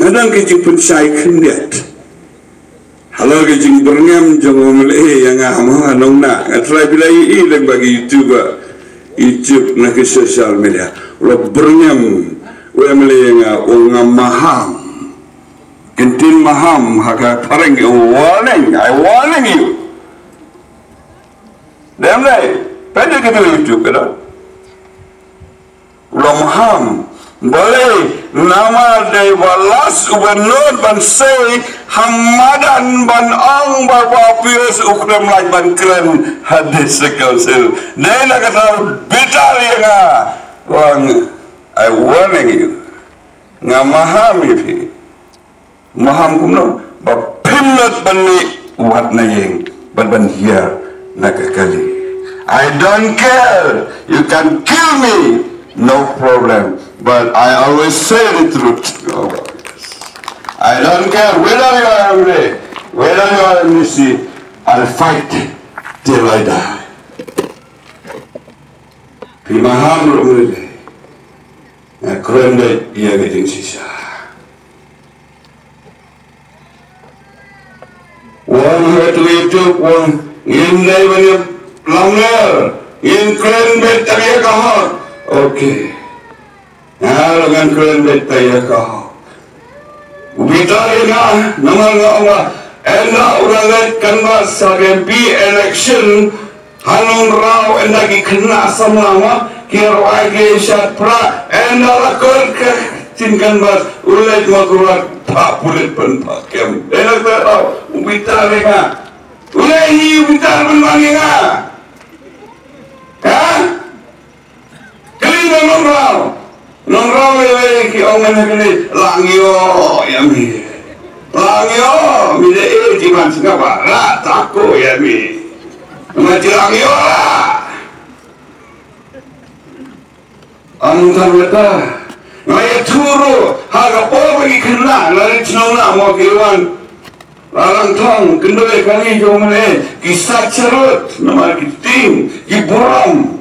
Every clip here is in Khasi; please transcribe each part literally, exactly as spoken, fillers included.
Nang ki jingpynshai khyndiat. Halor ki jingbyrngem jong u M L A ïa nga, mo, nong na. Nga try phi la ïohi lem bad ki YouTube, YouTube na ki social media. U la byrngem u M L A ïa nga, u ong nga maham. Ktien maham ha ka phareng, u warning, I warning you. Dem dei, peit ïa kitu YouTube ka don. U la maham. Balei? Namar dei ba last u ban nud ban sei ha madan ban ong ba u Bah Pius u khlem lah ban kren ha District Council. Dei na kata u bitar ïa nga. U ong, I warning you. Nga maham ïa phi. Maham kumno? Ba phim nud ban mih wat na ïing bad ban hiar na ka kali. I don't care. You can kill me. No problem. But I always say the truth. Oh, yes. I don't care whether you are M L A, whether you are M D C. I'll fight till I die. Phi maham ruh, M L A. Nga kren beit ïa ka jingshisha. Wan ha tu YouTube wan, ngim dei ban ïa lamler, ngim kren beit tang ïa ka hok. Okay. Nga ruh ngan kren beit tang ïa ka hok. U bitar ïa nga namar nga ong ba ynda u la leit canvass ha ka M P election, ha Nongraw ynda ki khynnah samla ma ki rwai ki shad phra, ynda la kut ka ktien canvass u leit ma kyrpad phah pulit pynphah kem. Ynda ka daw u bitar ïa nga. U leit hi u bitar pynban ïa nga. Ha? Kylli na Nongraw. Nongraw lei lei ki ong mynta kane, la ngioh ïa mi. La ngioh, mi dei e, ki ban sngap ba la tako ïa mi. Nga ji la ngioh la. Ong tang kata. Nga ïathuh ruh ha ka por ba ki khynnah la ri chnong na mo ki wan. La lang thong, kynduh ïa ka ri jong me, ki sat sharud, namar ki tieng, ki burom.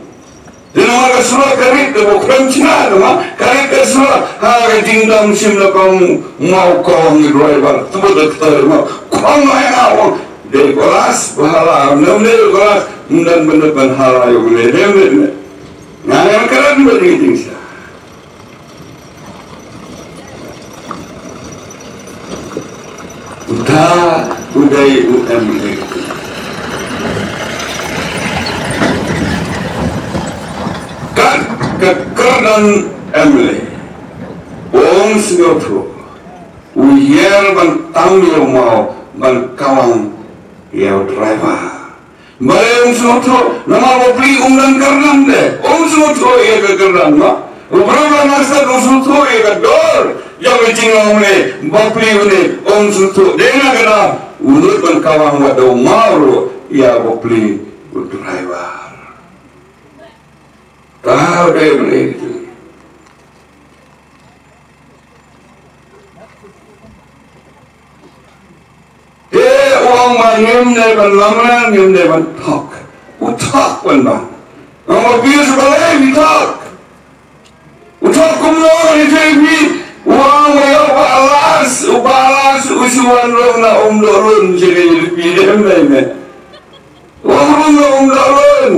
Te namar ka surok ka rit, ka burom chna, namar ka rit ka surok, ha ka jingdom shim la kong, mau kong, i driver, tu ba doktor, mau kong, ai ngau, dei kolas, bahala, nam dei kolas, ndan benda ban hala, yo, ne, ne, ne, ne. Nga, nga, kren ba dei jingsa. Uta u dei u M L A. Kat ka kyrdan M L A. Ong sngewthuh. U hiar ban tam ïa u maw ban kawang ïa u driver. Balei um sngewthuh? Namar ba pli um don kyrdan de. Um sngewthuh ïa ka kyrdan ma. U briew ba nang sat um sngewthuh ïa ka dor jong ka jinglong ne. Ba pli une um sngewthuh. Dei na ka daw u lut ban kawang wat da u maw ruh ïa ba pli u driver. Ka dei ba ne. Te u ong ba ngim dei ban lamler, ngim dei ban thok. U thok ban ban. Ong ba phi shu balei phi thok. U thok kumno ïa phi. U ong ba ïa u Balas, u Balas u shu wan rung na Umdohlun, sha ka U D P, dem dei ne. U ong rung na Umdohlun.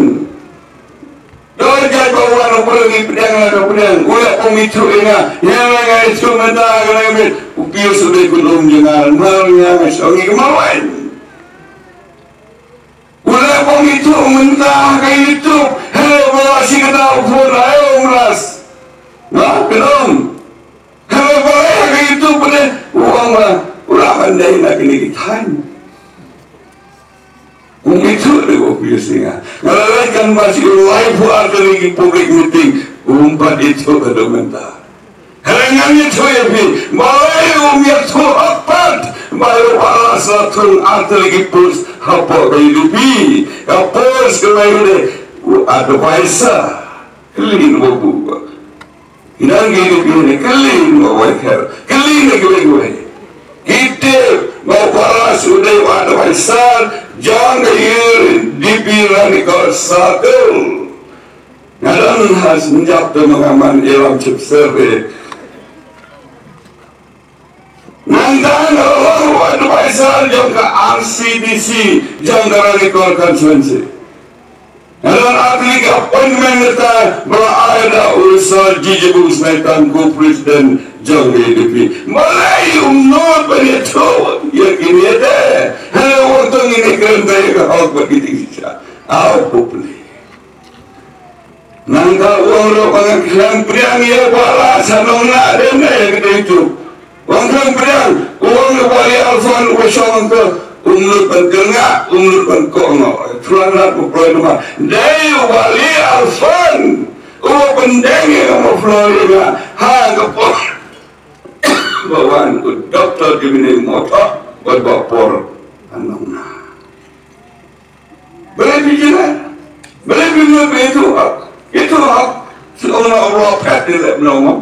Dor jait ba wan u pyrshah ïa pdiang la ka pdiang. U la pom ithuh ïa nga. Ïa nga nga ithuh mynta ka la ka miet. U Pius u dei kut lum jong nga. Mar nga nga shong ïa ka marwaiñ. U la pom ithuh mynta ka YouTube. Hello, ba la shi kata u phone. Ayo, mras. Nga, khlem. Haba balei ha ka YouTube ne, u ong ba u la ban dei na kine ki thaiñ. Um ithuh de u Pius ïa nga. Nga la leit canvass ïa u laiphew ar tylli ki public meeting, um pat ithuh haduh mynta. Haba ngan ithuh ïa phi, balei um ithuh pat ba u Balas la thung ar tylli ki post hapoh ka U D P, ka post ka la ïa u dei u advisor. Kylli na u ba buh. Nang ki dei ki ne kylli na wai kher. Kylli na ki wai wai. Ki tip ba u Balas u dei u advisor jong ka U D P Ranikor Circle. Nga don ha Punjab te ma nga man ïalam chip survey. Nangta nga la long ruh advisor jong ka R C D C jong ka Ranikor constituency. Nga don artylli ki appointment nangta ba la ai da u Sir G J Boongsnaitam, u president jong ka A D P. Balei um nud ban ïathuh ïa kine te? Hynrei wan tang ngin ïakren ïa ka hok bad ki jingshisha. Aw, hopefully. Nangta u ong ruh ba ngan khlem pdiang ïa u Bah Lasha Nongnah, dei ne ïa kata ïa u. U ong khlem pdiang, u ong u Bah Lee Alfon u shong ka, um nud ban kyrngah, um nud ban kohnguh. Thrang rat u kloi namar. Dei u Bah Lee Alfon uba pyndeng ïa ka muffler ïa nga ha ka por ba wan u Doctor Jemino Mothok bad Bah Paul Nongnah. Balei phi jin eh? Balei phi mut ba ïathuh hok? Ïathuh hok. Shu ong na u lok phet ïa leh mano mano.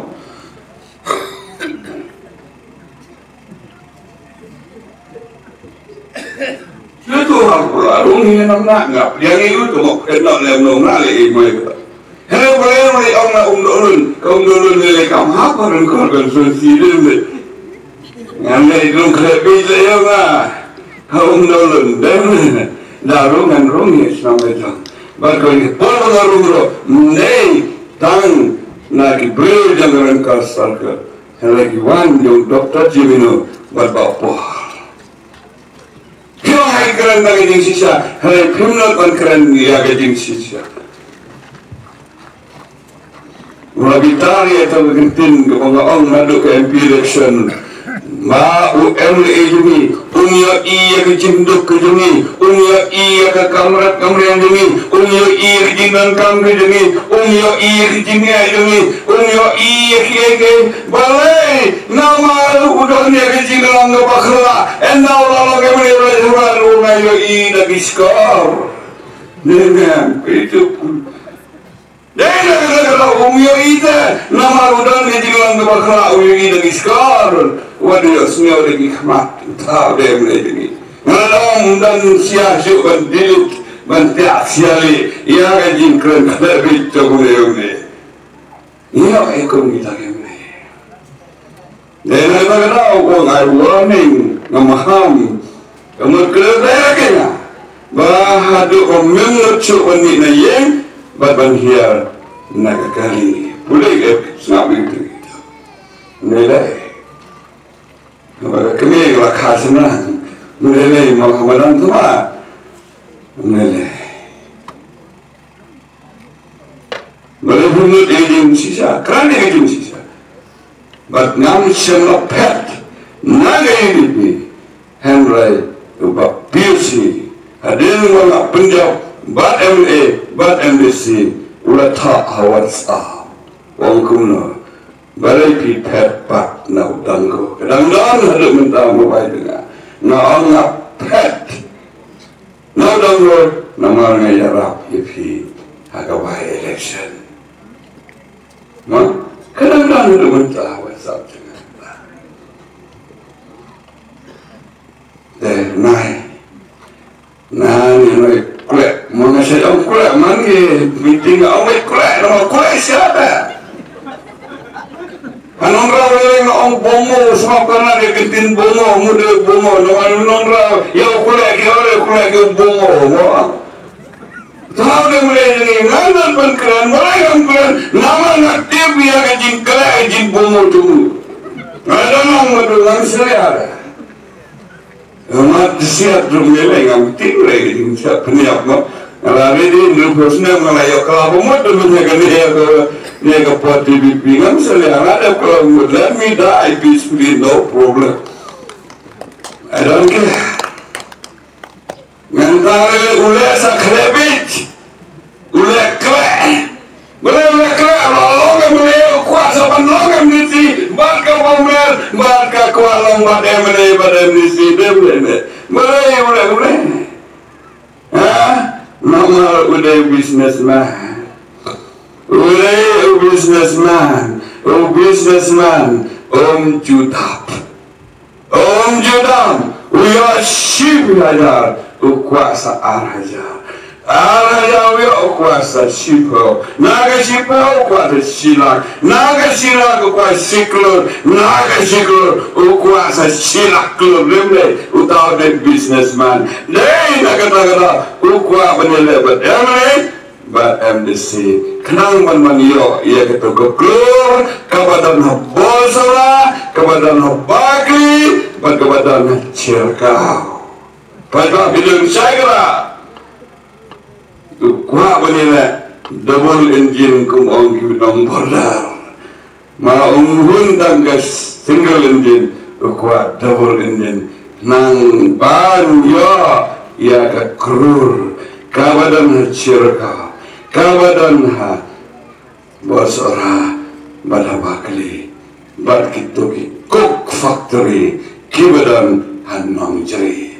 Ïathuh hok, u la rung hi na mnah, nga pdiang ïa u, to mok phet noh leh mano mano leh i mai ka. Hello, balei, balei ong na Umdohlun, ka Umdohlun leh leh kam hap ha Ranikor constituency dei. Ngan leh i dum khleh beit leh ïa nga. Ha Umdohlun, dei ne. Da rung ngan rung ïa shnong leh jong. Bad ko ïa pol ba nga rung ruh, ym dei tang na ki briew jong ka Ranikor Circle. Hynrei ki wan jong Doctor Jemino bad Bah Paul. Phi ong ha ki kren na ka jingshisha, hynrei phim nud ban kren ïa ka jingshisha. Nga bitar ïa ka ktien kaba nga ong naduh ka M P election. Ba u M L A jong ngi um ïohi ïa ka jingduk ka jong ngi, um ïohi ïa ka kamrat kamriang jong ngi, um ïohi ïa ka jingdonkam ka jong ngi, um ïohi ïa ka jingeh jong ngi, um ïohi ïa kiei kiei. Balei? Namar u don ïa ka jinglong kaba khraw. Ynda u la long M L A u la ïohi da ki shkor. Dei ne em? Itu. Dei na kata ka daw um ïohi te, namar u don ka jinglong kaba khraw, u ïohi da ki shkor, wat ïohsngew da ki khmat, u thaw dei em lei da ki. Nga la ong ym don sia shuh ban delete, ban thiah sia lei ïa ka jingkren khlem bit jong une une. Ïa ka kum kita em lei. Dei na kata ka daw u ong ai warning, nga maham. Ka mut khlem dei ra kane ba haduh ba mem nud shuh ban mih na ïing bad ban hiar na ka kali. Pule ke sngap ïa kata. Nilai. Ba ka kmie ka la kha shnang. Nilai ma ka madan tu ma. Nilai. Balei phim nud ïa ka jingshisha? Kren ïa ka jingshisha. Bad ngam shym la phet na ka U D P. Hynrei u Bah P C hadien ba nga pynjop bad M L A bad M D C u la thoh ha WhatsApp. U ong kumno? Balei phi phet pat na u dang ko? Ka dang don haduh mynta u bai te nga. Nga ong nga phet. Nga dang roi namar nga ïarap ïa phi ha ka by election. Ma, ka dang dang ruh mynta WhatsApp jong nga. Te nai. Nai, nai, klek. Ma nga sha ong klek man ki meeting nga ong klek, nama klek siapa? Hanong rau ïa nga ong bongo, sngap ka na ïa ka ktien bongo, mut ïa bongo, na wan hanong rau ïa u khlek, ïa u khlek ïa u bongo, mo. Thaw de mle ni ngan ban ban kren, mle ngan kren, nama nga tip ïa ka jingkhlek, ka jingbongo tu. Nga da nang madu ngan seria. Nga mat siat drum ngi lei ngam tip lei ka jingsiat pynïap mo. Nga la ready hynriew phew snem nga la ïoh kylla ba mut da mynta kane ïa ka, ne ka party V P ngam sylli nga la dep kylla ba mut. Let me die peacefully, no problem. I don't care. Ngan tang lei u leh sa khlebit. U leh kleh. Balei u leh kleh? La long M L A, u kwah sa ban long M D C bad ka Bumrang bad ka kwah long bad M L A bad M D C. Dei u leh ne? Balei u leh, u leh? Ha? Namar u dei businessman. U dei u businessman. U businessman um ju dap. Um ju dam, u ïoh shiphew hajar, u kwah sa ar hajar. Ar hajar u kwah sa shiphew. Na ka shiphew u kwah sa shilak. Na ka shilak u kwah shiklur. Na ka shiklur u kwah sa shilak klur. Lem le uta u dei businessman. Dei na kata kata u kwah ban ïaleh bad M L A bad M D C. Khnang ban ban ïoh ïa kata ka klur kaba don ha Bawsora, kaba don ha Bakli bad kaba don ha Shirkaw. Paidbah, phi don shai kata. U kwah ban ïaleh double engine kum ong ki nong border. Ma ong hun tang ka single engine, u kwah double engine. Nang ban ïoh ïa ka klur kaba don ha Shirkaw, kaba don ha Bawsora bad ha Bakli bad kito ki coke factory kiba don ha Nongjri.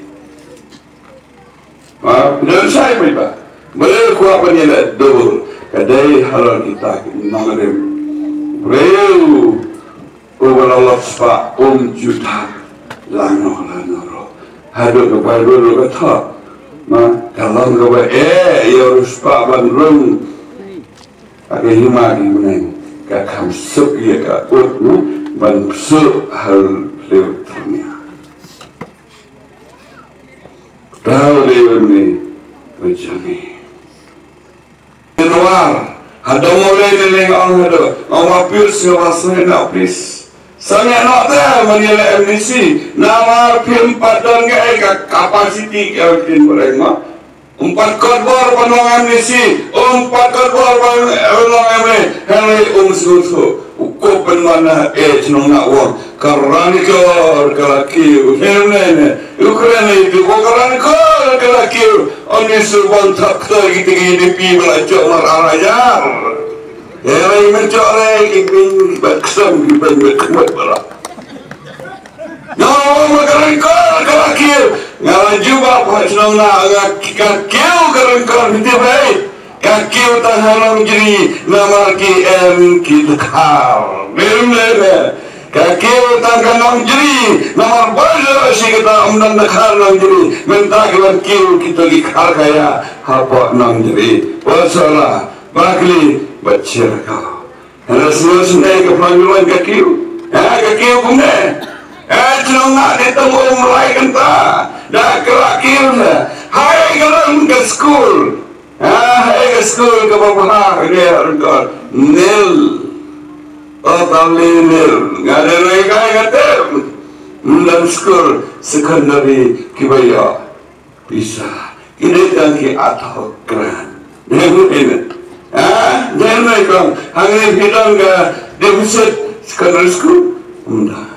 Ba, don shai paidbah. Balei u kwah ban ïaleh double? Ka dei halor kita ki nongrim. Briew uba la lok spah um ju thap lano lano ruh. Haduh ka Baibl ruh ka thoh, ma, ka long kaba eh ïa u riewspah ban rung ha ka hima ki bneng. Ka kham suk ïa ka ut, ma, ban psuh ha u briew thyrnia. Tau dei une u jong ngi. Januar, haduh mole ne leng ong haduh, ong wa pir sngewbha sngewbha pis. Sangeh noh te man ïa le M D C, namar phim pat don ka ei ka capacity ka kin breng ma. Um pat kot bor ban long M D C, um pat kot bor ban long M L A, hynrei um sngewthuh. U kup pynban na eh chnong na wang. Ka Ranikor ka la kiew. Hem ne ne. U kren ne itu ko ka Ranikor ka la kiew. Oni su ban thak to ki tiki di pi bala chok mar arajar. Eh, rai men chok rai ki pin bat ksam ki pin bat kmat bala. Nga ong ma ka Ranikor ka la kiew. Nga la jubab ha chnong na nga ka kiew ka Ranikor miti bai. Ka kiew tang ha Nongjri namar ki em ki dkhar. Mem lebe. Ka kiew tang ka Nongjri namar ba jo shi kita um don dkhar Nongjri. Mynta ki wan kiew kita ki khar kaya hapoh Nongjri. Bawsora, Bakli, bad Shirkaw. Hynrei sngewsynei ka Phrang Ïuan ka kiew. Ha, ka kiew kumne. Ha, chnong nga de tang um lai kynta. Da ka la kiew na. Hai ka long ka skul. Ha, hai ka skul kaba bha ka ne Ranikor. Nil. O tali nil. Nga de lai kai ka te. Ym don skul secondary kiba ïoh pisa. Ki dei tang ki ad hoc grant. Dei ne em? Ah, dei ne em? Hangne phi don ka deficit secondary school? Ym don.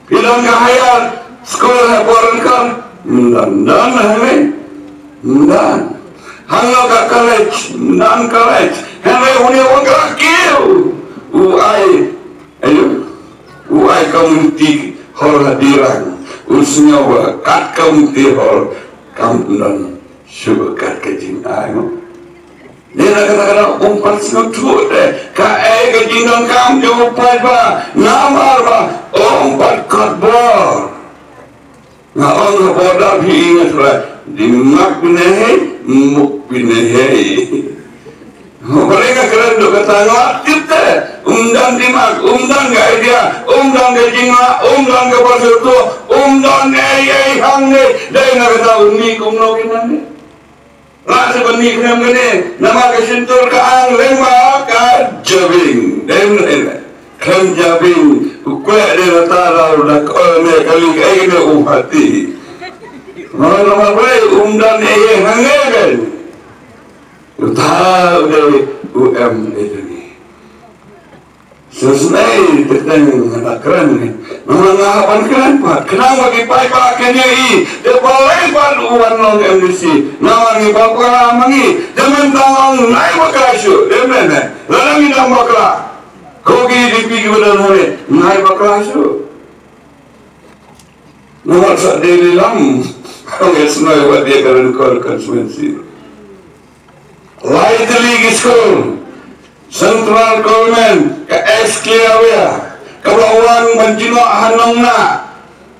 Phi don ka higher school ha Ranikor? Ym don. Don hangne? Ym don. Hangno ka college? Ym don college. Hangne une u ka kiew. U ai Ayo, u ai ka mynti hor ha Dirang, u sngew ba kat ka mynti hor kam don shuh kat ka jingai mo. Dei na kata kata um pat sngewthuh te, kaei ka jingdonkam jong u paidbah, namar ba um pat kot bor. Nga ong ha border phi i nga trai. Dimak phi ne hei, muk phi ne hei. Balei nga kren dok kata nga tip te. Um don dimak, um don ka idea, um don ka jingma, um don ka bor shuh, um don ei ei hangne. Dei nga kata uni kumno ki nangne. Lah se ban mih khlem kane, namar ka shyntur ka ang lyngba ka jabieng. Dei mynne. Khlem jabieng, u kweh dei na ta rau da kol ne kali ka ei ne u hati. Namar namar bai um don ei ei hangne ben. U ta u dei u em ei dei. Sesnei te teng na kren ni. Namar nga hap ban kren pat. Khnang ba ki paidbah kin ïohi. Te balei pat u wan long M D C. Namar ngi bakla ma ngi. Te mynta long nai bakla shuh. Te mynne. Lada ngi dang bakla. Ko ki D P ki ba don hangne. Nai bakla shuh. Namar sa dei lilam. Ngi snoi wat ïa ka Ranikor constituency. Lai tylli ki skul Central Government ka S K W kaba wan ban jngoh ha Nongnah.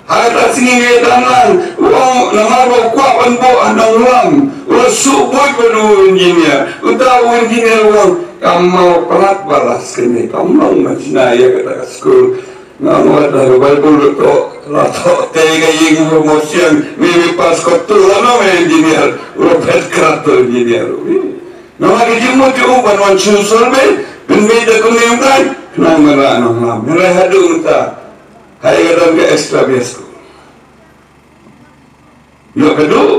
Ha kata sngi ngi dang lang, u ong namar ba u kwah ban buh ha Nongrum, u la shu buh bad u engineer. Uta u engineer u ong kam mawpalat ba la skene, kam long ma chna ïa kata ka skul. Nga ong wat da ka Baibl ruh to, la to te ka ïing ruh mo siang, me me pas ko tu la no me engineer, u la phet krat to engineer. Namar ka jingmut jong u ban wan shu survey, ban beit da kumne ym dei, khnang ban rah Nongrum. Hynrei haduh mynta, ha ïa ka don ka extra base school. Ïoh ka duh.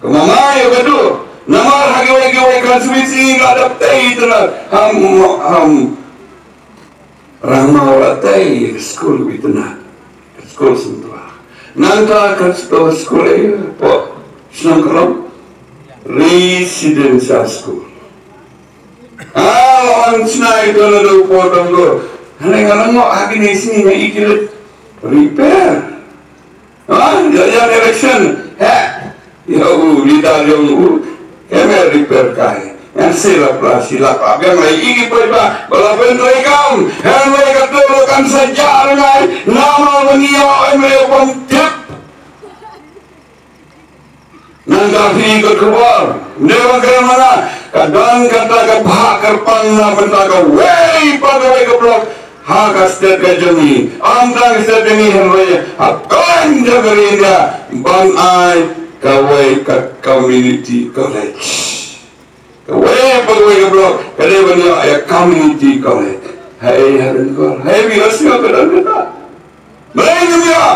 Ka mama ïoh ka duh. Namar ha kiwei kiwei constituency nga dap tei itynnad. Ham, ham. Rangma u la tei ïa ka skul itynnad. Ka skul Sngewthuh. Nangta ka skul, skul ïa po shnong ka long residential school. Ah, la wan chna ito na do por dong do. Hane nga nang mo ha kine sngi nga i ki leit repair. Ha, ïa, ïa election. He. Ïa u leader jong u. He me repair kai. Ngan silap la, silap. Abang lai i ki poi ba. Ba la pyntrei kam. He me ka tu lo kan sa jar ngai. Nama mani ïa em le pom tip. Nang ka phi ka khubor. Ne ba kren mana. Ka don kata ka bha kyrpang na bynta kawei pa kawei ka block. Ha ka state ka jong ngi. Ym tang ka state jong ngi hynrei ha kawei ka ri India ban ai kawei ka community college. Kawei pa kawei ka block ka dei ban ïoh ïa community college. Hai ha ren ko. Hai bi osio ka don kata. Balei ngim ïoh?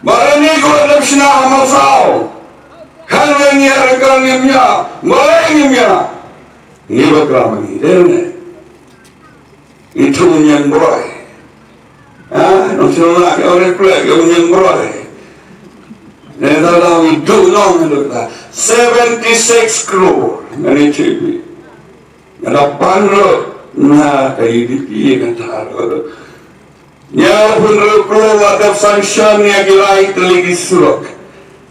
Balei ngi ko dep shna ha Mawsaw? Hynrei ngi ha Rengkar ngim ïoh. Balei ngim ïoh? Ngi bakla ma ngi dei ne. Ngi thung ñiang broi. Ah, nong shu la ke ore plek ke ñiang broi. Ne ta la ngi du nong ngi du ta. Seventy six crore. Ngani chibi. Ngana pan ro na ka U D P ka ta ro. Ñiaw pynru klur la dep sanction ïa ki lai tylli ki surok.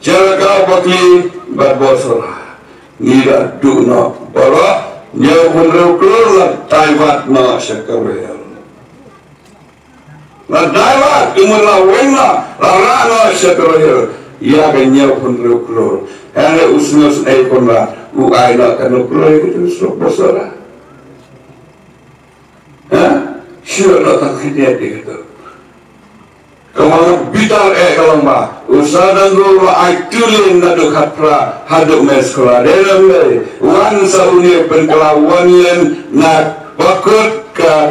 Jaka Bakli bad Bosora. Ngi da duh noh baroh, ñiaw pynru klur la divert noh sha ka rel. La divert, kumno la weng noh, la rah noh sha ka rel. Ïa ka ñiaw pynru klur. Hynrei u sngewsynei Conrad, u ai noh kano klur ïa ka surok Bosora. Ha? Shu da tang khyndiat ïa kato. Ka manga bitar eh ka long ba u Sir Dangor u la ai two lane naduh Khatphra haduh Mehskhora. Dei ne ym dei? Wan sa une pynkylla one lane na bakut ka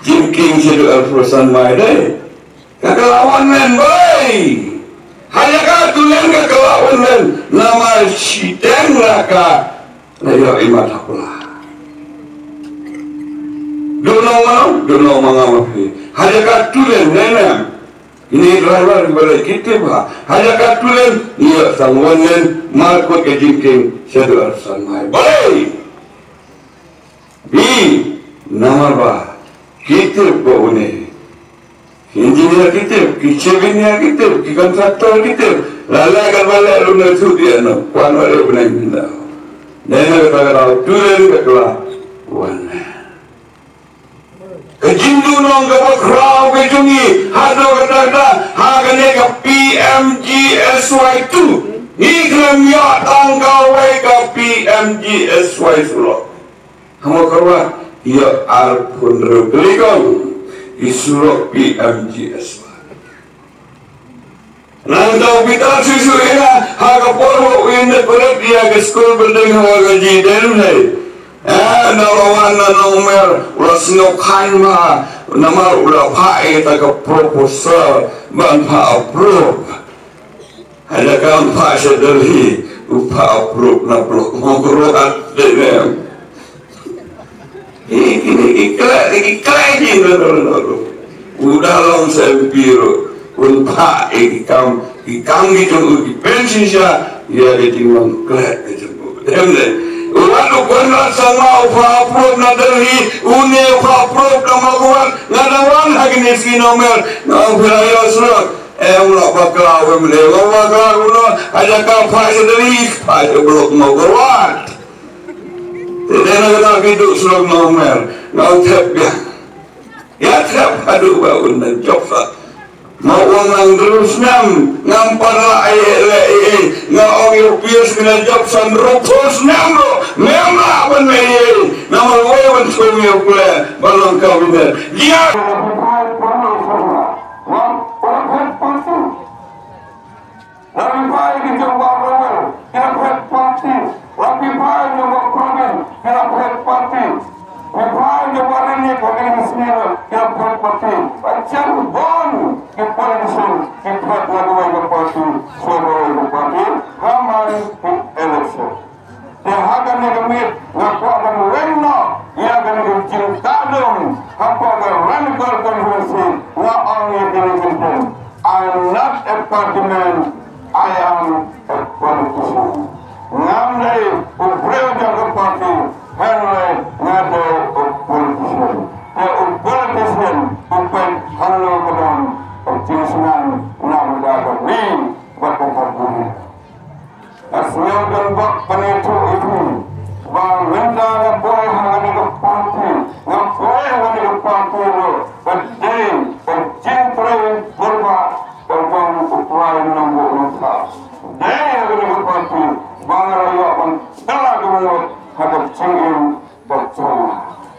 jingkieng shaduh arphew san mai dei. Ka kylla one lane balei? Ha ïa ka two lane ka kylla one lane namar shiteng la ka la ïoh i mat ha pla. Duh nong mano, duh nong ma nga ma phi. Ha ïa ka two lane ne ne. Ine driver ki balei ki tip ha. Ha ïa ka two lane ngi ïoh tang one lane mar kut ka jingkieng shaduh arphew san mai. Balei? Bi, namar ba ki tip ba une. Ki engineer ki tip, ki chief engineer ki tip, ki contractor ki tip. La leh katba leh ruh ne thuh ïa no, kwan wan re bneng mynta. Dei na kata ka daw two lane ka kylla one lane. Ka jingduh nong kaba khraw ka jong ngi haduh katta katta ha kane ka P M G S Y two. Ngi khlem ïoh tang kawei ka P M G S Y surok. Ha Mawkyrwat ïoh arphew hynriew tylli kong ki surok P M G S Y. Nangta u Peter shuh shuh ïa ha ka por ba u ïa pynrem ïa ka school building ha Wahkaji dei ne ym dei. Eh, na la wan na Nongmer u la sngewkhan bha namar u la phah ïa kata ka proposal ban phah approve. Haba kam phah sha Delhi, u phah approve na Block Mawkyrwat dei ne em. Ki, ki, ki khleh, ki khleh ki na, na, na, na. U da long sa M P ruh. Un phah ïa ki kam, ki kam ki jong u ki pen shisha, ïa ki jinglong khleh ki jong u. Em ne. U wan u Conrad Sangma u phah approve na Delhi, une u phah approve na Mawkyrwat, nga dang wan ha kine ki Nongmer, nga u phah ïa surok. Em, la bakla wem le, la bakla u no, ha jaka phah sha Delhi, phah sha Block Mawkyrwat. Te dei na kata ki duh surok Nongmer, nga u thep biang. Ïa thep haduh ba un nang jop sa. Nga ong nang hynriew snem ngam pat lah ïa leh ei ei. Nga ong ïa u P S nga la jop san hynriewphew snem ruh ngam lah ban leh ei ei. Namar wei ban sngewthuh ïa u Blei ban long kabinet. Ïa. Nga phi phai ki jong Bah Rowell, ki la phet party. Nga phi phai ki jong Bah Pravin, ki la phet party. Phi phai ki jong Bah Rinik, ki la phet party. Ba jan bun ki politician ki phet na kawei ka party sha kawei ka party ha man ki election. Te ha kane ka miet nga kwah ban weng noh ïa kane ka jingtah dum hapoh ka Ranikor constituency. Nga ong ïa kane ka jingtah, I am not a party man, I am a politician. Ngam dei u briew jong ka party, hynrei nga dei u politician. Te u politician u peit hangno ka don ka jingsneng na ka bynta ka ri bad ka party. Nga sngew donbok ban ïathuh ïa phi ba mynta nga poi ha kane ka party, nga poi ha kane ka party ruh ka dei ka jingtrei pyrshah ka jong U Trai Nongbuh Nongthaw. Dei ha kane ka party ba nga la ïoh ban kylla ka bynta ha ka jingim. Ba jong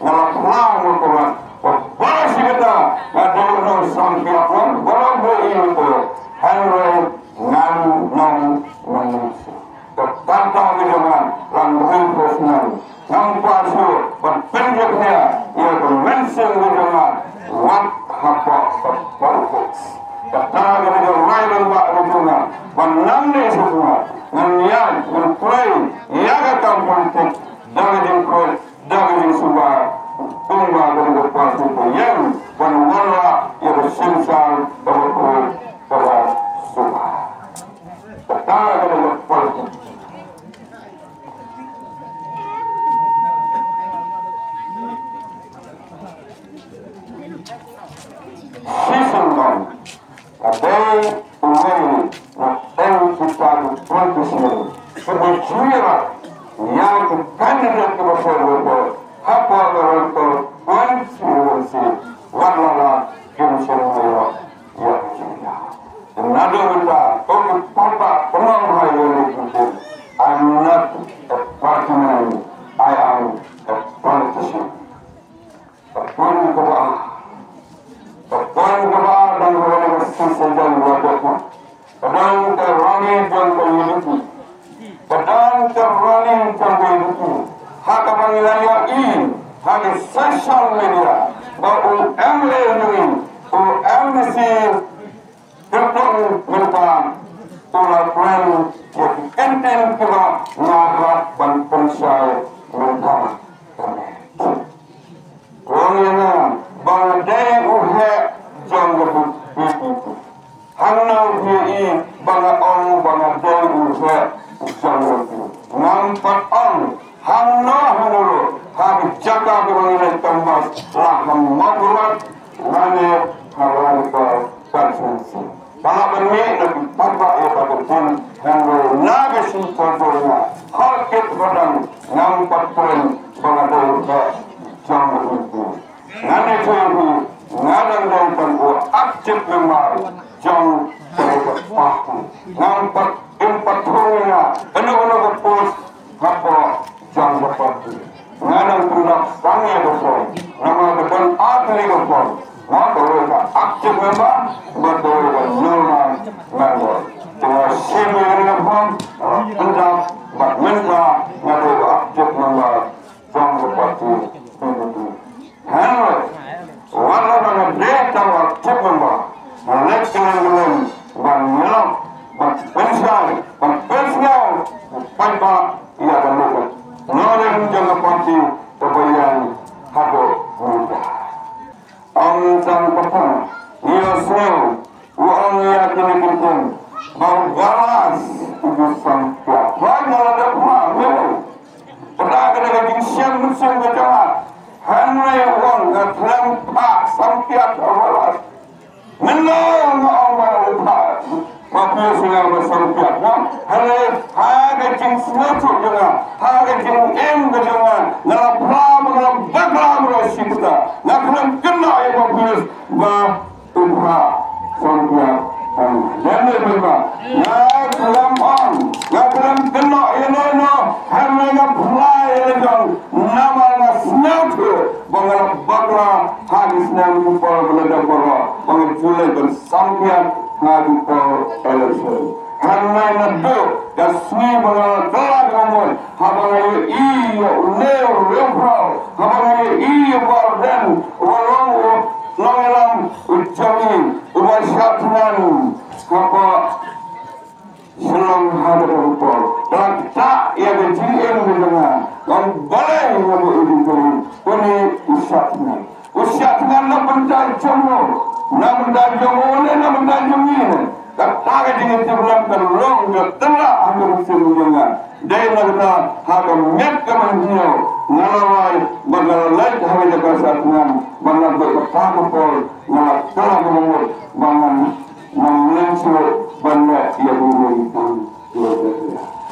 nga la phla mo ko ba ba shi kata nga dei u nongshong kiad, ba long bu i ko, hynrei ngan nong nong. Ka kata ka jong nga la hynriewphew snem ngam kwah shuh ban pynjah ïa ka mynsiem ka jong nga wat hapoh ka politics. Kata ka dei ka rai rangbah ka jong nga ban nang dei shuh nga ngan ïaid ngan trei ïa ka kam politik da ka jingkhuid da ka jingsuba, kumba ka dei ka party ka ïeng ban wanrah ïa ka synshar kaba khuid kaba suba. Kata ka dei ka party. Shisien bam. Ka dei u mei na teng kita ki politician kiba ju ïarap ïa ki candidate kiba sngewbha hapoh ka Ranikor constituency. Wat la la kim shym ïarap ïa ki jingïarap. Te naduh mynta ko ki paidbah pynlong ha ïa ki jingïarap. I'm not a party man, I am a politician. Ka point kaba ar. Ka point kaba ar dang ka wan ka shisha jong ka dok. Ka dang ka rani jong ka unity. Ka dang ka rani jong ka unity. Ha kaba ngi la ïohi ha ka social media ba u M L A jong ngi, u M D C Kyrtong mynta u la kren ïa ki kyntien kiba nga hap ban pynshai mynta. Ong ïa nga ba nga dei u heh jong ka P P P. Hangno phi ïohi ba nga ong ba nga dei u heh jong ka P P P? Ngam pat ong. Hangno hangno ruh ha ka jaka kaba ngi leit canvass, la ha Mawkyrwat lane ha Ranikor constituency. Ka lah ban mih na ki paidbah ïa ka ktien, hynrei na ka shisha jong nga ha kit ba dang ngam pat kren ba nga dei u heh jong ka ktien. Ngan ïathuh ïa phi, nga dang dei tang u active member jong ka party. Ngam pat, im pat thung ïa nga kano kano ka post hapoh jong ka party. Nga dang pyndap tang ïa ka form. Namar ka don ar tylli ka form. Nga dei ka active member bad dei ka normal member. Te nga shim ïa ka form, nga pyndap bad mynta nga dei ka active member jong ka party P D P. Hynrei wat la ba nga dei tang u active member, nga leit kylleng kylleng ban ïalap, ban pynshai, ban pynsngew u paidbah ïa ka lyndet nongrim jong ka party kaba ïeng haduh mynta. Ong tang ba pynïasngew u ong ïa kine ki ktien ba u Wallace u ju sampiat. Hooid, nga la dep phah, mem. Kata ka dei ka jingshem mynsiem ka jong nga. Hynrei u ong nga khlem phah sampiat ha u Wallace. Mynno nga ong ba u phah, ba phi sngew ba sampiat, no? Hynrei ha ka jingsngewthuh jong nga, ha ka jingim ka jong nga, nga la phla ba nga la bakla ba la shim kata. Nga khlem kynnoh ïa ba phi ba u phah. Song pia, ah, dan le pia. Nga klam on, nga klam kynnoh ïa no no, hynrei nga pynlait ïa la jong, namar nga sngewthuh ba nga la bakla ha ki snem ki por ba la dep baroh, ba nga ju leit ban song pia ha ki por election. Hynrei naduh ka sngi ba nga la kylla ka mut, haba nga ïohi ïa une u riewphraw, haba nga ïohi ïa u Bah Ardent, uba long u nongïalam u jong ngi, uba shah thngan hapoh Shillong ha kata ka por. Ka la ktah ïa ka jingim ka jong nga. Nga ong balei nga buh ïa u jingkylli, une u shah thngan. U shah thngan na bynta jong u, na bynta jong u ne na bynta jong ngi ne? Kata ka jingïatiplem ka long ka tynrah ha ka mynsiem jong nga. Dei na kata ha ka miet ka mynsiem nga la rai ba nga la leit ha ka jaka shah thngan, ba nga buh kata ka por nga la kylla ka mut ba ngan nang lynshop ban leh ïa ka ri ka.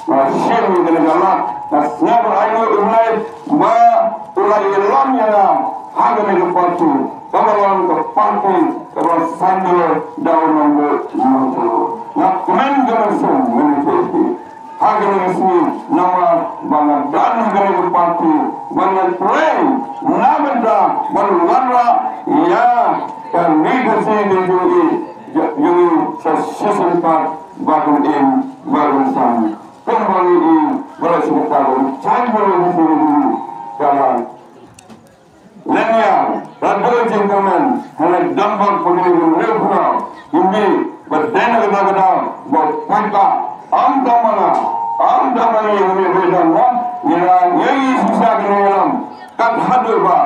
Nga shim ïa kane ka lad, nga sngewbha ïa U Blei ba u la ïalam ïa nga ha kane ka party, kaba long ka party kaba sandor da u nongbuh nongthoh. Nga kmen ka mynsiem mynta ha kane ka sngi namar ba nga don ha kane ka party, ba nga trei na bynta ban wanrah ïa ka legacy ka jong i, jong i sa shisien pat ba kan im ba kan sam. Kumba ngi i ba la shisien pat ba kan sam ba kan sam. Ka la Lenia, Rado Jingkamen, hana dambak pagini gun riewphraw, hindi, ba dena kata kata, ba paita, am tamana, am tamani, hindi, ba dena, ngira, ngi sisa kini lam, kat hadu ba,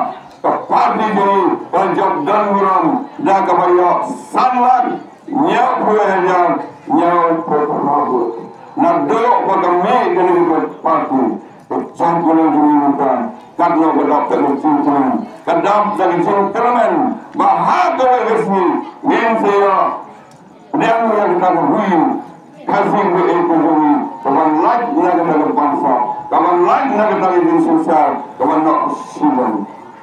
ka party jini, ka jop dan buram, da ka bayo, sanlan, Ñiewphew hajar, ñiewphew phra ngut. Naduh ba ka mih kane ka party, ka jingkylli jong ngi mynta, katno ka dap ka jingkylli, ka dap ka jingkyrmen, ba ha kawei ka sngi, ngin sa ïoh pdiang ïa kata ka Ri Khasi Khynñiuh ka jong ngi, ka ban lait na kata ka bangsa, ka ban lait na kata ka jingsynshar, ka ban noh shilliang.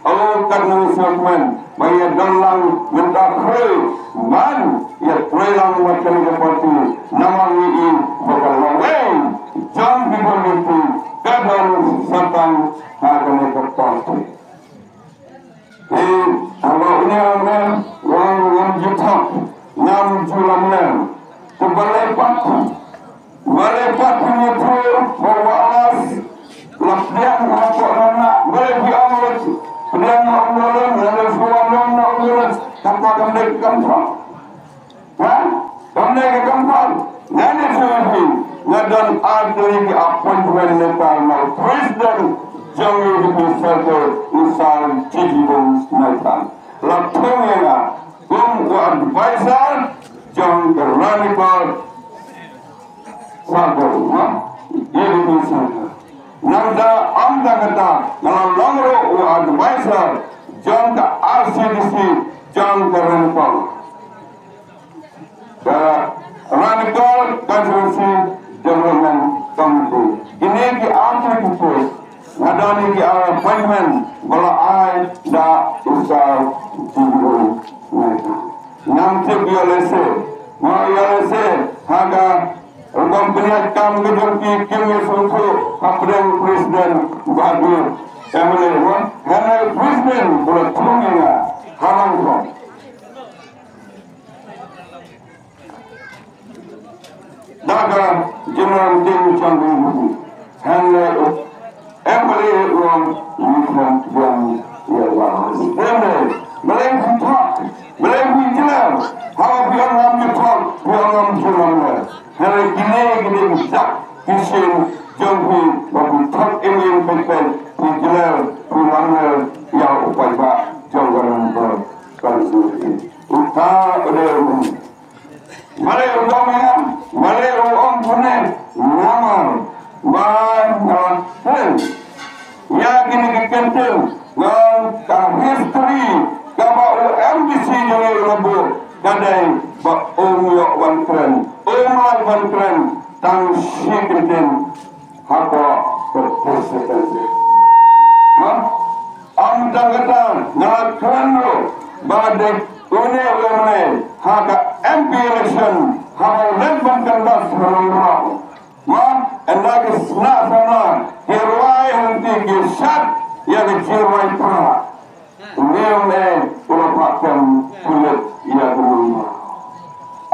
O, katno ngi sngewkmen ba ïa don lang mynta khreh ban ïa trei lang bad kane ka party, namar ngi i ba ka lawei jong ki party ka don sa tang ha kane ka party. Te haba une u ong ne, u ong ngam ju thok, ngam ju lamler. Te balei pat Balei pat phi ïathuh ba u Alas la pdiang hapoh Rangbah, balei phi ong la pdiang na Umdolon, lane phi ong na Umdolon, kata kam dei ka kam thok. Ha? Kam dei ka kam thok. Ngan ïathuh ïa phi, nga don ar tylli ki appointment letter na u President jong U D P Circle, u Sir G G Bun Naithang. La thung ïa nga kum u advisor jong ka Ranikor Circle, ha? Ïa ka Circle. Nangta ym tang kata, nga la long ruh u advisor jong ka R C D C jong ka Ranikor. Ka Ranikor Constituency Development Committee. Kine ki artylli ki post, nga don ïa ki appointment ba la ai da u Sir G B O. Ngam tip ïa lehse, nga ïa lehse ha ka rukom pynïaid kam ka jong ki, kim ïasngewthuh hapdeng u President bad u M L A, wa, hynrei u President u la thung ïa nga ha Nongkrem. Da ka jingïalam jong u, hynrei u M L A u ong, u khlem biang ïa la. Balei, balei phi thok, balei phi jler? Haba phi ong ngam ju thok, phi ong ngam ju lamler. Hynrei kine ki dei ki dak ki shin jong phi ba phi thok im im peit peit, phi jler, phi lamler ïa u paidbah jong ka Nongkrem. Uta u dei u Balei u ong ïa nga, balei u ong kumne, namar ba nga la kren ïa kine ki kyntien, nga ong ka history kaba u M D C jong ngi u la buh ka dei ba um ïoh ban kren, um lah ban kren tang shi kyntien hapoh ka constituency. Ha? Ym tang kata, nga la kren ruh ba dei Une u M L A ha ka M P election haba u leit ban canvass ha Nongrum. Ma, ynda ki sna samla ki rwai hangti ki shad ïa ka jingrwai pra. Une u M L A u la pah kem pulit ïa ka Nongrum.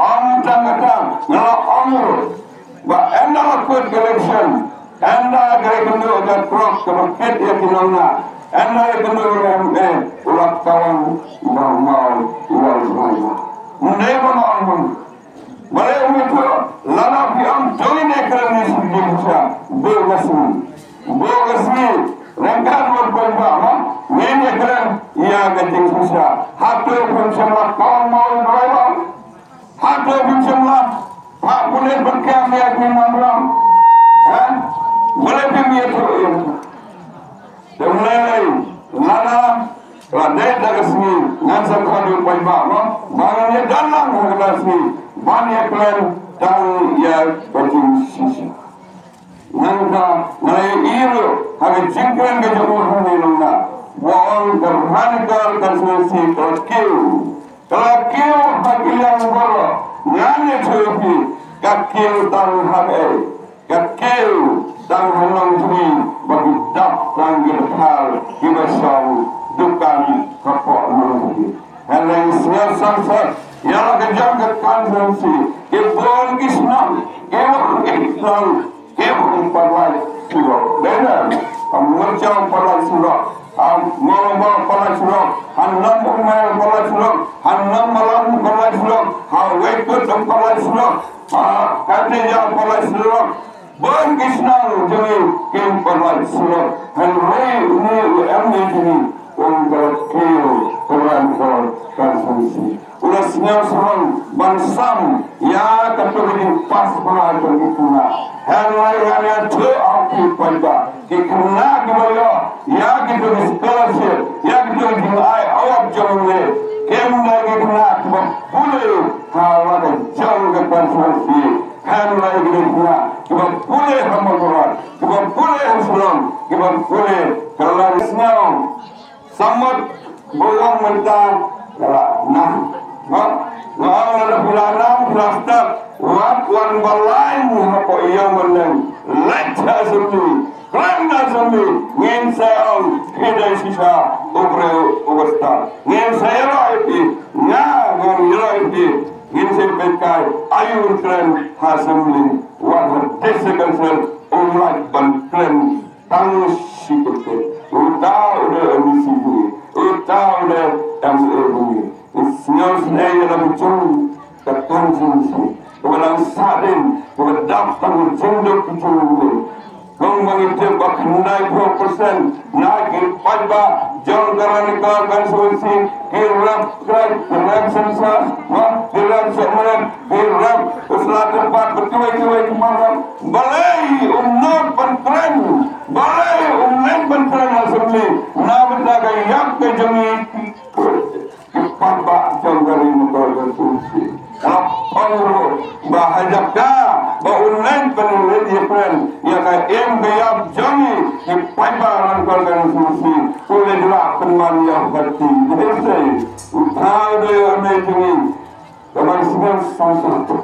Ym tang kata, nga la ong ruh ba ynda la kut ka election, ynda ka ïakynduh ka trok kaba kit ïa ki nongñiah, ynda ïakynduh ïa u M L A, u la kawang ïa u maw ïa u driver. Ym dei ba nga ong ong. Balei um ïathuh? Lada phi ong to ngin ïakren ïa ka jingshisha, buh ka sngi. Buh ka sngi. Ryngkat bad u paidbah, ma, ngin ïakren ïa ka jingshisha. Hato phim shym la kawang maw ïa u driver? Hato phim shym la phah pulit ban kem ïa ki nongrim? Ha? Balei phim ïathuh ïa kata? Te balei lada la dei da ka sngi ngan sa khot ïa u paidbah, ma, ba ngin ïadon lang ha kata ka sngi ban ïakren tang ïa ka jingshisha. Nangta nga la ïohi ruh ha ka jingkren ka jong u hangne nongna, ba ong ka Ranikor constituency ka la kiew. Ka la kiew ha ki liang baroh. Ngan ïathuh ïa phi, ka kiew tang ha ei? Ka kiew tang ha Nongjri ba ki dap tang ki dkhar kiba shong dukan hapoh Nongjri. Hynrei sngewsih sngewsih ïa la ka jong ka constituency, ki bun ki shnong, ki bun ki shnong, ki bun palat surok. Dei na, ha Murchang palat surok, ha Morangbah palat surok, ha Nongmynmen palat surok, ha Nongmalam palat surok, ha Waiakot palat surok, ha Kattijah palat surok. Bun ki shnong jong ngi ki palat surok. Hynrei une u M L A jong ngi, u ong ka la kiew ka Ranikor constituency. U la sngewsarong ban sam ïa kato ka jingpass bha jong ki khynnah. Hynrei ngan ïathuh ïa phi paidbah, ki khynnah kiba ïoh ïa kito ki scholarship, ïa kito ki jingai award jong u M L A, kim dei ki khynnah kiba pule ha la ka jong ka constituency. Hynrei ki dei khynnah kiba pule ha Mawkyrwat, kiba pule ha Shillong, kiba pule, ka la sngew samut ba u ong mynta ka la nam. Nga ong lada phi la nam phi la stad, wat wan ba lain hapoh ïew myllung, leit sha assembly, kren ha assembly. Ngin sa ong phi dei shisha u briew uba stad. Ngin sa ïaroh ïa phi, nga ngan ïaroh ïa phi. Ngin sa peit kai aïu un kren ha assembly, wat ha district council um lah ban kren tang shi kyrteng. Uta u dei M D C jong ngi, uta u dei M L A jong ngi. Ngi sngewsynei ïa la ka jong ka constituency kaba dang sahdien, kaba dap tang jingduk ki jong ngi. Kumba ngi tip ba khyndai phew percent na ki paidbah jong ka Ranikor constituency ki rep, ki rep, ki rep census, ma, ki rep shipment, ki rep u sla kyrpad bad kiwei kiwei ki rep. Balei um nud ban kren? Balei um leit ban kren ha assembly na bynta ka ïap ka jong ngi? Ki paidbah jong ka Ri Mawkyrwat constituency. Nga ong ruh ba ha jaka ba u leit ban leit ïakren ïa ka im ka ïap jong ngi, ki paidbah Ranikor constituency, u leit lah pynman ïa u party. Dei sei u thaw dei u leit jong ngi. Ka ban sngewsih sngewsih.